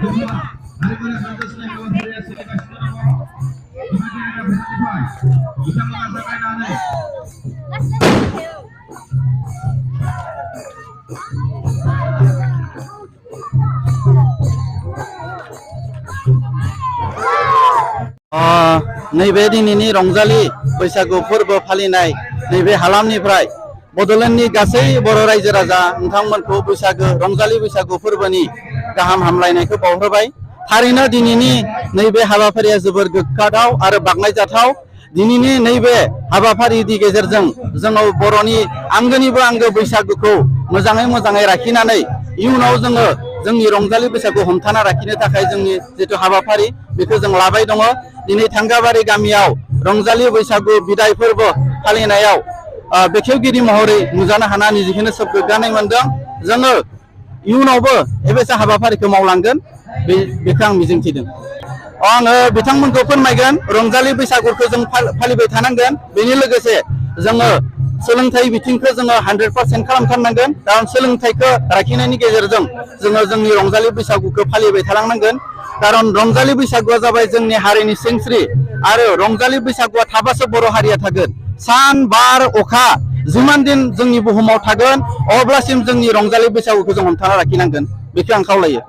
Daripada Santosa yang Korea Selatan kemudian ada Bertipai bisa mengatakan aneh. नैबे दिनैनि रंजालि बैसागु फोरबो फालिनाय नैबे हालामनिफ्राय बड'लेण्डनि गासै बर' रायजो राजा नोंथांमोनखौ बैसागु रंजालि बैसागु फोरबोनि गाहाम हामलायनायखौ बावहरबाय। थारैनो दिनैनि नैबे हाबाफारिया जोबोर गोग्गाथाव आरो बाख्नायजाथाव। दिनैनि नैबे हाबाफारिनि गेजेरजों जोङो बर'नि आंगोनिबो आंगो बैसागुखौ मोजाङै लाखिनानै इयुनाव जोङो जोंनि रंजालि बैसागु हमथाना लाखिनो थाखाय जोंनि जितु हाबाफारि बेखौ जों लाबाय दङ। दिनै थांगाबारि गामियाव रंजालि बैसागु बिदाय फोरबो फालिनायाव बेखेवगिरि महरै नुजानो हाना निजेखौनो सोब गोग्गानाय मोनदों। जोङो इयुनावबो बेबायसा हाबाफारिखौ मावलांगोन बेखौ आं मिजिंथिदों। आङो बिथांमोनखौ फोरमायगोन रंजालि बैसागुखौ जों फालिबाय थानांगोन। बेनि लोगोसे जोङो सोलोंथाइ बिथिंखौ जोङो 100% खालामथारनांगोन। खारन सोलोंथाइखौ लाखिनायनि गेजेरजों जोङो जोंनि रंजालि बैसागुखौ फालिबाय थालांनांगोन। खारन रंजालि बैसागुआ जाबाय जोंनि हारिनि सिनस्रि आरो रंजालि बैसागुआ थाबासो बर' हारिया थागोन। सान बार अखा जिमान दिन जोंनि बुहुमाव थागोन अब्लासिम जोंनि रंजालि बैसागुखौ जों हमथाना लाखिनांगोन बेखौ आं खावलायो।